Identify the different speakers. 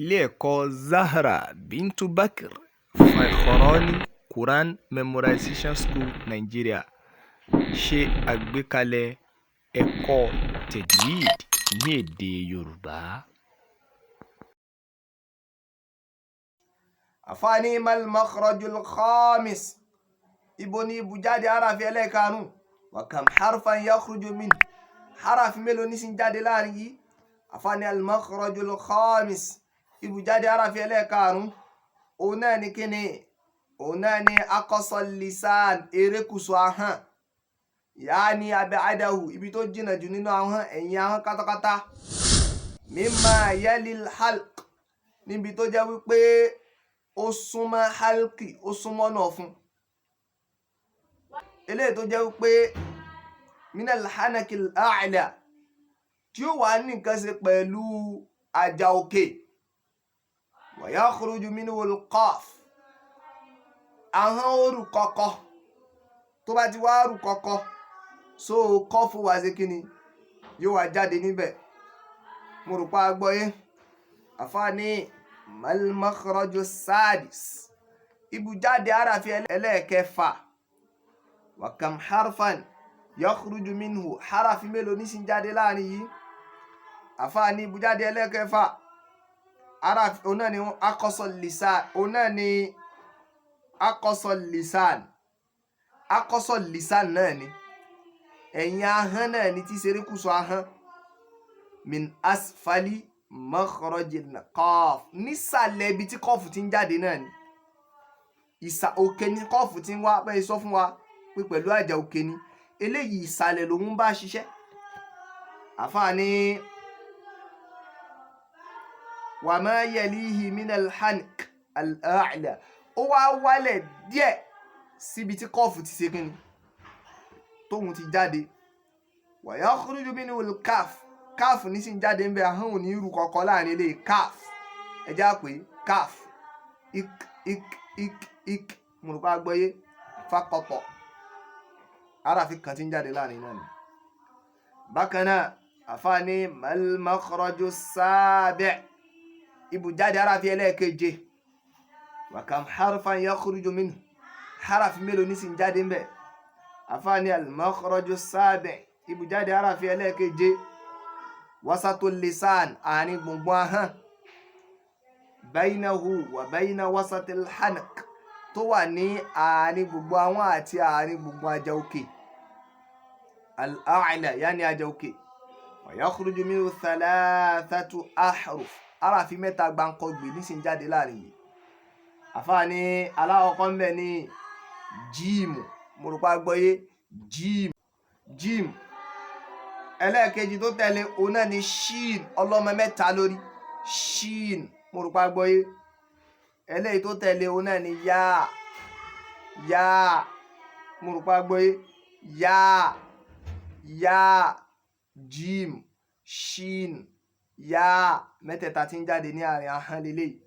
Speaker 1: Ilé ẹ̀kọ́ Zahra Bintu Bakr Fakhroni Quran Memorization School Nigeria ṣe àgbékalẹ̀ ẹ̀kọ́ Tajweed ní èdè Yorùbá.
Speaker 2: Àfáàní mal makhrajul khamis, ibo ni ibùjáde harafi ẹlẹ́ẹ̀karùn-ún? Wa kam harfan yakhruju min, harafi mélòó ní sì ń jáde láàrin yìí? Àfáàní al makhrajul khamis, ibùjáde harafi ẹlẹ́ẹ̀karùn-ún, òun náà ni kíni? Òun náà ni aqsal lisan, erékùsù ahọ́n, yaani ab'adahu, ibi tó jìnnà jù nínú ahọ́n, ẹ̀yìn ahọ́n pátápátá, mimma yalil halq, níbi tó jẹ́ wípé ó súnmọ́ halki, ó súnmọ́ náà fún eléyìí tó jẹ́ wípé minal hanakil a'la, tí ó wà ní nǹkan ṣe pẹ̀lú àjà òkè. Wa yakhruju minhu al-qaf, ahọ́n ó rù kọ́kọ́, tó bá ti wá rù kọ́kọ́, so kọ́fù wá ṣe kíni, yóò wá jáde níbẹ̀. Mo rò pa gbọ́ yé. Àfáàní mal makhraju sadis, ibùjáde harafi ẹlẹ́ẹ̀kẹfà. Wa kam harfan yakhruju minhu, harafi mélòó ní sì ń jáde láàrin yìí? Àfáàní ibùjáde ẹlẹ́ẹ̀kẹfà harafi, òun náà ni aqsal lisan, òun náà ni aqsal lisan, aqsal lisan náà ni ẹ̀yìn ahọ́n náà ni tí serékùsọ ahọ́n, min asfali makhrajil qaf, nísàlẹ̀ ibi tí kọ́ọ̀fù ti ń jáde náà ni ìsà òkè ní kọ́ọ̀fù ti ń wá. Bẹ́ẹ̀ sọ fún wa pé pẹ̀lú àjà òkè ni eléyìí, ìsàlẹ̀ lòun bá ṣiṣẹ́. Àfààní wa ma yalihi minal hank al-a'la, ó wá wálẹ̀ díẹ̀ síbi tí kọ́ọ̀fù ti ṣe kíni tóun ti jáde. Wa yakhruju minhu al-kaf, káàfù ní sì ń jáde ń bẹ, ahọ́n ò ní irú kọ̀ọ̀kan láàrin ilé káàf, ẹjá pé káàf, ik ik ik ik. Mo rò pé a gbọ́yé. Fakọ̀tọ̀ aráàfin kan tí ń jáde láàrin náà ni. Bákan náà, àfáàní mal makhraju sabi', ibùjáde aráàfin ẹlẹ́ẹ̀keje. Wa kam harfan yakhruju minhu, harafi mélòó ní sì ń jáde ń bẹ? Àfáàní al makhraju sabi', ibùjáde aráàfin ẹlẹ́ẹ̀keje, wasatul lisan, àárín gbùngbùn ahọ́n, bainahu wa baina wasatil hanak, tó wà ní àárín gbùngbùn ahọ́n àti àárín gbùngbùn àjà òkè, al-a'la, yaani àjà òkè. Wa yakhruju minhu thalathatu ahruf, aráàfin mẹ́ta gbáǹkọ́gbè nísìnyí jáde láàrin yìí. Àfáàní aláwọ̀kọ́ ń bẹ ní jíìmù, mo rò pa gbọ́yé, jíìmù, jíìmù. Ẹlẹ́ẹ̀kejì tó tẹ̀lé òun náà ni ṣíìn, ọlọ́mọ mẹ́ta lórí, ṣíìn, mo rò pa gbọ́yé. Eléyìí tó tẹ̀lé òun náà ni yá, yá, mo rò pa gbọ́yé, yá, yá, jíìmù, ṣíìn, yá, mẹ́tẹ̀ẹ̀ta tí ń jáde ní àárín ahọ́n lélẹ́yìí.